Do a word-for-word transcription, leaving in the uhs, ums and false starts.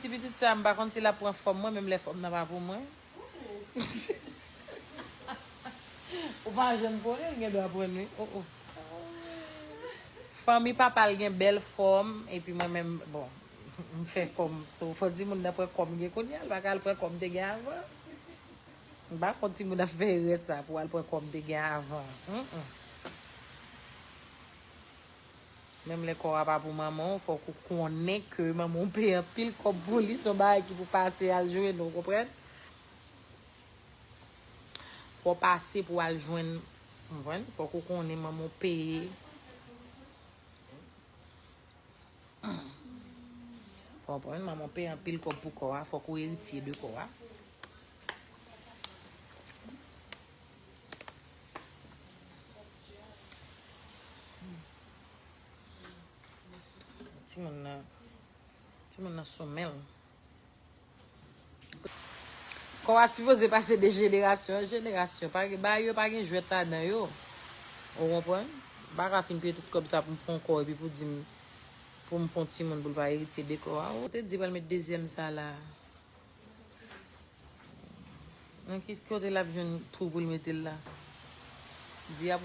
Ti pitit sa, m pa konn si l ap pran fòm mwen, menm lè fòm nan pa pou mwen. Ou pa janm konnen, l gen dwa pran, wi. Oh, oh. Fanmi papa l gen bèl fòm, epi mwen menm, bon, m fè kòm, so, fò timoun nan pran kòm gen kounye a, l pa ka al pran kòm te gen avan. M pa konn timoun ap fè erè sa pou al pran kòm te gen avan. Mm, mm. Menm lè kò a pa pou manman w, fòk ou konnen ke manman w peye anpil kòb pou li, se yon bagay ki pou pase al jwenn, ou konprann? Fò w pase pou al jwenn, ou konprann? Fòk ou konnen manman w peye. Ou konprann? Manman w peye anpil kòb pou kò a, fòk ou eritye de kò a. Timoun nan, timoun nan sou men l. Kò a sipoze pase de jenerasyon an jenerasyon. Pa gen, bagay yo pa gen jwèt ladan yo. Ou konprann? M pa ka fin peye tout kòb sa pou m fè yon kò epi pou di m, pou m fè yon timoun pou l pa eritye de kò a. Ou te di pral met dezyèm sa la. Nan ki kote l ap jwenn twou pou l mete l la? Di ap